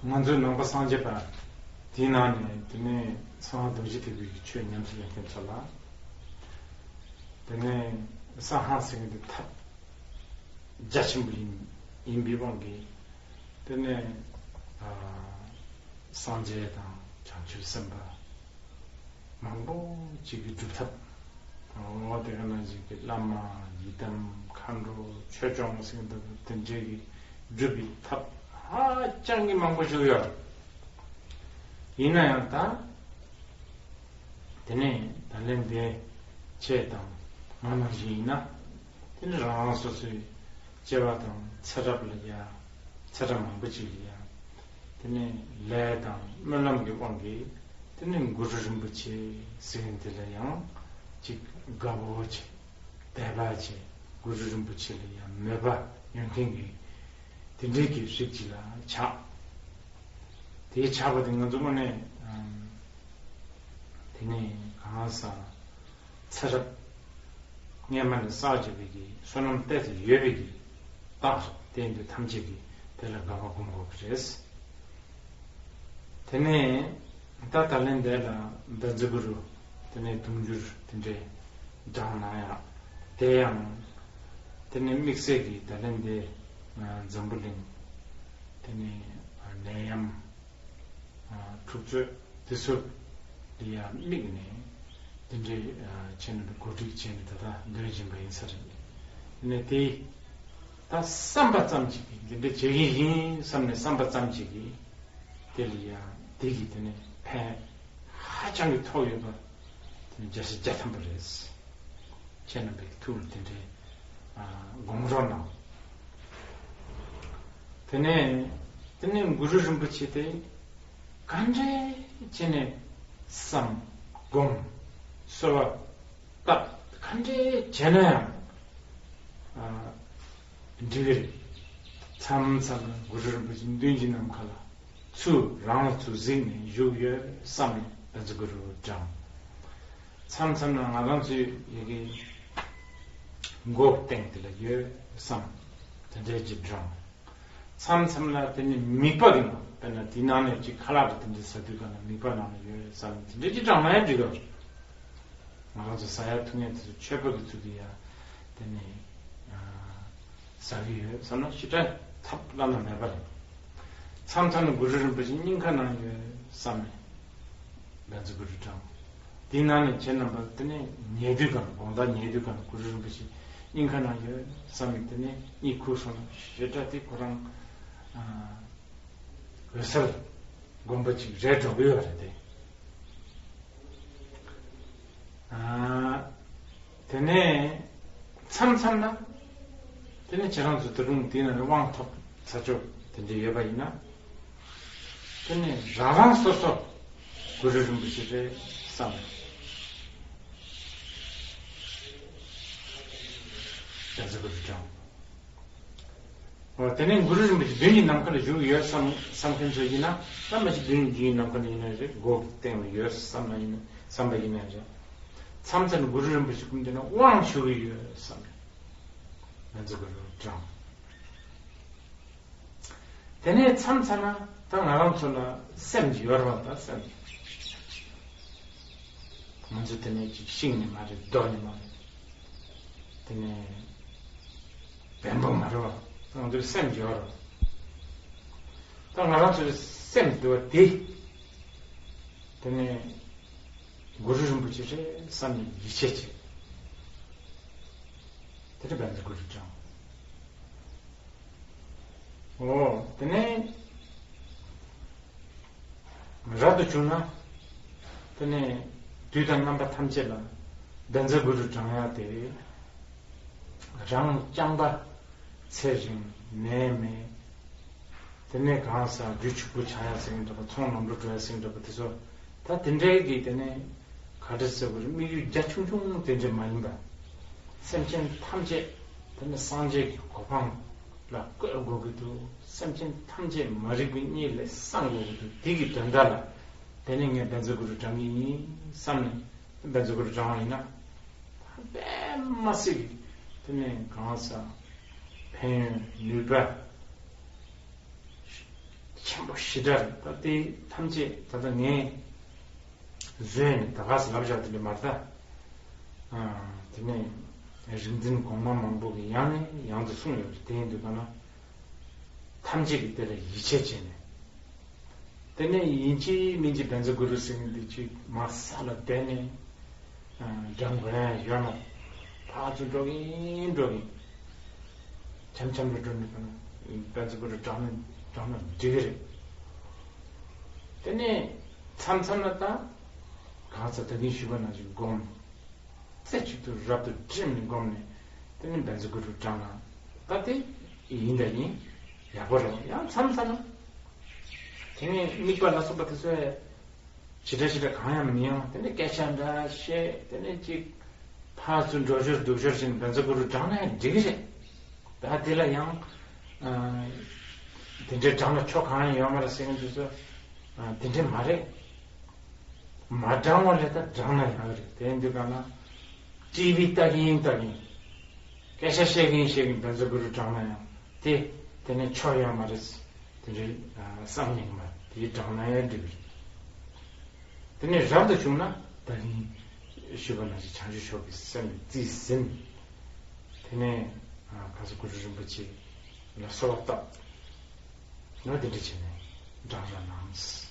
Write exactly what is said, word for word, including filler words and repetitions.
ང་ཚོའི་ནང་པ་སངས་རྒྱས་པ་དེའི་ནང་ནས་དེ་ནས་གསང་སྔགས་རྡོ་རྗེ་ཐེག་པའི་ཆོས་ཉམས་སུ་ལེན་མཁན་ཚོ་ལ། དེ་ནས་གསང་སྔགས་ཟེར་མཁན་དེ་ཐབས་རྒྱ་ཆེན་པོ་ཡིན་ཡིན་པའི་དབང་གིས། དེ་ནས་ཨ་སངས་རྒྱས་དང་བྱང་ཆུབ་སེམས་དཔའ་མང་པོ་ཅིག་གི་སྒྲུབ་ཐབས། འོ་དེ་ག་ནང་བཞིན་གྱི་བླ་མ་ཡི་དམ་མཁའ་འགྲོ་ཆོས་སྐྱོང་ཟེར་མཁན་དེ་འདྲའི་གི་སྒྲུབ་པའི་ཐབས་ཧ་ཅང་གི་མང་པོ་ཞིག་ཡོད། ཡིན་ན་ཡང་ད་དེ་ནས་ད་ལན་འདས་ཆེད་དང་ང་ནང་བཞིན་ཡིན་ན། དེ་ནི་རང་རང་སོ་སོའི་སྐྱེ་བ་དང་ཚེ་རབས་ལ་ཡ། ཚེ་རབས་མང་པོ་ཅིག་ལ་ཡ། དེ་ནི་ལས་དང་སྨོན་ལམ་གྱི་དབང་གིས་དེ་ནི་གུ་རུ་རིན་པོ་ཆེ་ཟེར་མཁན་དེ་ལ་ཡང་ཅིག་དགའ་པོ་བྱེད། དད་པ་བྱེད། གུ་རུ་རིན་པོ་ཆེ་ལ་ཡང་མོས་པ་ཡོད་མཁན་གྱི་དེ་འདྲའི་གི་རིགས་ཅིག་ལ་ཆགས། དེའི་ཆགས་པ་དེ་ང་ཚོ་དངོས་གནས་ཨམ། དེ་ནི་གང་ཟག་ཚེ་རབས་སྔ་མ་ནས་བསགས་བྱས་པའི་གི་བསོད་ནམས་ཏོག་ཙམ་ཡོད་པའི་གི་རྟགས་རེད། དེ་ཡིན་དུས་ཐམས་ཅད་ཀྱིས་དེ་ལ་དགའ་བ་སྒོམ་དགོས་ཀྱི་རེད། དེ་ནས་ད་ད་ལན་འདས་ལ་བཛྲ་གུ་རུ་དེ་ནས་དུང་ཕྱུར་དེ་འདྲས་བགྲངས་ན་ཡང་། དེ་ཡང་དེ་ནས་དམིགས་བསལ་གྱི་ད་ལན་འདས་འཛམ་བུ་གླིང་དེ་ནས་ནད་ཡམས། འཁྲུག་རྩོད་དེ་ཚོ་ལ་ཡང་དམིགས་ནས་དེ་འདྲའི་ཆེད་ནས་གོ་སྒྲིག་བྱས་ནས་ད་ལྟ་འདོན་བཞིན་པ་ཡིན་ས་རེད། ནས་དེ་ད་བསམ་པ་ཙམ་ཅིག་གིས་འདི་འདྲ་བྱེད་ཀྱི་ཡིན་བསམ་ནས་བསམ་པ་ཙམ་ཅིག་གིས་དེ་ལ་ཡང་དེ་གིས་དེ་ནས་ཕན་ཧ་ཅང་གི་ཐོགས་ཡོད་པ་དེ་ནས་བརྒྱ་ཆ་བརྒྱ་ཐམ་པ་རེད། ཁྱེད་རྣམ་པའི་ཐུགས་ལ་དེ་འདྲའི་དགོངས་རོགས་གནང་། དེ་ནས་དེ་ནས་གུ་རུ་རིན་པོ་ཆེ་དེ་ག་འདྲས་བྱས་ནས་བསམ་སྒོམ་གསོལ་བ་བཏབ་ག་འདྲས་བྱས་ན་ཡང་འགྲིག་གི་རེད། མཚམས་མཚམས་ལ་གུ་རུ་རིན་པོ་ཆེ་མདུན་གྱི་ནམ་མཁའ་ལ། ཚུར་རང་ལ་ཚུར་གཟིགས་ནས་བཞུགས་ཡོད་བསམ་ནས་བཛྲ་གུ་རུ་བགྲངས། མཚམས་མཚམས་ལ་ང་རང་ཚོའི་ཡི་གེ་མགོ་སྟེང་དེ་ལ་ཡོད་བསམ་དེ་འདྲའི་ཅིག་བགྲངས། མཚམས་མཚམས་ལ་དེ་ནི་མིད་པ་གི་ནང་དཔེར་ན་དེའི་ནང་ནས་ཅིག་ཁ་ལག་དེ་དེ་འདྲའི་ཟ་དུས་ག་ན་མིད་པ་ནང་ལ་ཡོད་བསམ་དེ་འདྲའི་ཅིག་བགྲངས་ན་ཡང་འགྲིག་གི་རེད། ང་རང་ཚོ་ཟ་ཡ་འཐུང་ཡ་དེ་ཚོ་མཆོད་པ་གི་ཚུལ་དུ་ཡ་དེ་ནི་ཟ་གི་ཡོད་བསམ་ན་ཞེ་དྲག་ཐབས་བླ་ན་མེད་པ་རེད། མཚམས་མཚམས་ནི་གུ་རུ་རིན་པོ་ཆེ་སྙིང་ཁ་ནང་ཡོད་བསམ་ནས་བཛྲ་གུ་རུ་བགྲངས། དེའི་ནང་ནས་ཁྱེད་རྣམ་པ་དེ་ནས་ཉལ་དུས་ག་ན་དགོང་དག་ཉལ་དུས་ག་ན་གུ་རུ་རིན་པོ་ཆེ་སྙིང་ཁ་ནང་ཡོད་བསམ་ནས་དེ་ནས་གཉིད་ཁུག་སོང་ན་ཞེ་དྲག་དེ་ཁོ་རང་འོད་གསལ་སྒོམ་པ་ཅིག་རེད་འགྲོ་གི་ཡོད་རེད་དེ། དེ་ནས་མཚམས་མཚམས་ན་དེ་ནས་ཁྱེད་རང་ཚོ་ད་རུང་དེའི་ནང་ནས་དབང་ཐོབ་ས་ཕྱོགས་དེ་འདྲ་ཡོད་པ་ཡིན་ན། དེ་ནས་རང་རང་སོ་སོ་གུ་རུ་རིན་པོ་ཆེ་རེད་བསམ་ནས་བཛྲ་གུ་རུ་བགྲངས། འོ་དེ་ནས་གུ་རུ་རིན་པོ་ཆེ་མདུན་གྱི་ནམ་མཁའ་ལ་བཞུགས་ཡོད་བསམ་བསམ་མཁན་ཚོ་ཡིན་ན། ད་མ་གཞི་མདུན་གྱི་ནམ་མཁའ་ལ་ཡིན་ན་རེད། སྒོ་སྟེང་ལ་ཡོད་བསམ་ན་ཡིན་བསམ་པ་ཡིན་ན་རེད། མཚམས་མཚམས་ནས་གུ་རུ་རིན་པོ་ཆེ་སྐུ་མདུན་ན་དབང་ཞུ་གི་ཡོད་བསམ་ནས་བཛྲ་གུ་རུ་བགྲངས། དེ་ནས་མཚམས་མཚམས་ན་ད་ང་རང་ཚོ་ལ་སེམས་ཀྱི་ཡོད་རེད་པ། ད་སེམས་ང་ཚོ་དེ་ནས་ཅིག་ཤིང་ནི་མ་རེད། རྡོ་ནི་མ་རེད། དེ་ནས་བེམ་པོ་མ་རེད་པ། ང་ཚོའི་སེམས་ཀྱི་ཡོད་རེད། ད་ང་རང་ཚོའི་སེམས་འདུལ་བ་དེ་དེ་ནས་གུ་རུ་རིན་པོ་ཆེ་རེད་བསམ་ནས་ཡིད་ཆེས་བྱེད། དེ་རེད་བཛྲ་གུ་རུ་བགྲངས། འོ་དེ་ནས་རབ་ཏུ་བྱུང་ན་དེ་ནས་དུས་དང་རྣམ་པ་ཐམས་ཅད་ལ་བཛྲ་གུ་རུ་བགྲང་ཡ་དེ། རང་རྐྱང་པ་ཚེ་རིང་ནད་མེད། དེ་ནས་གང་ཟག་རྒྱུ་ཕྱུག་པོ་ཆགས་ཡ་ཟེར་གྱི་འདྲ་པོ། ཚོང་ལམ་འགྲོ་འགྲོ་ཡ་ཟེར་གྱི་འདྲ་པོ་དེ་ཚོ། ད་དེ་འདྲའི་གི་དེ་ནས་ག་འདྲ་ཟེར་དགོས་རེད། དམིགས་ཡུལ་རྒྱ་ཆུང་ཆུང་དེ་འདྲ་མ་ཡིན་པ། སེམས་ཅན་ཐམས་ཅད་དེ་ནས་སངས་རྒྱས་ཀྱི་གོ་འཕང་ལ་བཀོད་དགོས་ཀྱི་འདུག་སེམས་ཅན་ཐམས་ཅད་མ་རིག་པའི་གཉིད་ལས་སངས་དགོས་ཀྱི་འདུག་དེ་གི་དོན་དག་ལ་དེ་ནས་ངས་བཛྲ་གུ་རུ་བགྲང་གི་ཡིན་བསམ་ནས་བཛྲ་གུ་རུ་བགྲང་བ་ཡིན་ན། དཔེ་མ་སྲིད་ཀྱི་དེ་ནས་གང་ཟག་ཕན་ཡོན་ནུས་པ། ཆེན་པོ་ཞེ་དྲག་རེད། ད་དེ་ཐམས་ཅད་ད་ལྟ་ངས་བཟོས་ནས་ད་ག་སེ་ལབ་བཞག་དེ་འདྲ་མ་རེད་ད། ཨ། དེ་ནས་རིག་འཛིན་གོང་མ་མང་པོ་གིས་ཡང་ནས་ཡང་དུ་གསུངས་ཡོད་རེད། དེ་ཡིན་དུས་གང་ན་ཐམས་ཅད་ཀྱིས་དེ་ལ་ཡིད་ཆེས་བྱས་ནས། དེ་ནས་ཡིན་གཅིག་མིན་གཅིག་བཛྲ་གུ་རུ་ཟེར་མཁན་འདི་གཅིག་མར་ས་ལ་བསྡད་ནས། ཨ། བགྲང་དགོས་ཡ་ཡོད་མ་རེད། ཕར་ཚུར་འགྲོ་གིན་འགྲོ་གིན། འཆམ་འཆམ་རེ་འགྲོ་ནས་གང་ན་བཛྲ་གུ་རུ་བགྲང་ན་བགྲང་ན་འགྲིག་གི་རེད། དེ་ནས་མཚམས་མཚམས་ལ་ད་གང་ཟག་ད་གིན་ཞུས་པ་ནང་བཞིན་སྒོམ། རྩེ་གཅིག་ཏུ་རབ་ཏུ་བསྒྲིམས་ནས་བསྒོམས་ནས། དེ་ནས་བཛྲ་གུ་རུ་བགྲངས་ན། ད་དེ་ཡིན་ད་ཡིན། ཡག་པོ་རེད། ཡང་མཚམས་མཚམས་ལ། དེ་ནས་དམིགས་པ་ལ་སོགས་པ་དེ་ཚོ་ཞེ་དྲག་ཞེ་དྲག་གང་ཡང་མི་ཡོང་། དེ་ནས་སྐད་ཆ་འདྲ་བཤད། དེ་ནས་ཅིག་ཕར་ཚུར་འགྲོ་ཞོར་འདུག་ཞོར་བྱས་ནས་བཛྲ་གུ་རུ་བགྲངས་ན་ཡང་འགྲིག་གི་རེད། ད་དེ་ལ་ཡང་། ཨ། དེ་འདྲའི་བགྲངས་ན་ཆོ་གང་ཡང་ཡོད་མ་རེད་ཟེར་མཁན་དེ་ཚོ། ཨ། དེ་འདྲ་མ་རེད། མ་བགྲངས་པ་ལས་ད་བགྲངས་ན་ཡག་རེད། དེ་ཡིན་དུས་གང་ན་ཊི་ཝི་ལྟ་གིན་ལྟ་གིན། སྐད་ཆ་བཤད་གིན་བཤད་གིན་བཛྲ་གུ་རུ་བགྲངས་ན་ཡང་དེ་དེ་ནས་ཆོ་ཡོད་མ་རེད། དེ་འདྲའི་བསམ་ཡིན་མ་དེ་བགྲངས་ན་ཡང་འགྲིག་གི་རེད། དེ་ནས་རབ་ཏུ་བྱུང་ན་ད་གིན་ཞུས་པ་ནང་བཞིན་བྱང་ཆུབ་མཆོག་གི་སེམས་རྩིས་ཟིན། དེ་ནས་གང་ཟག་གུ་རུ་རིན་པོ་ཆེ་ལ་གསོལ་བ་བཏབ། ང་དེ་འདྲ་བྱས་ནས་བགྲངས་རོགས་གནང་།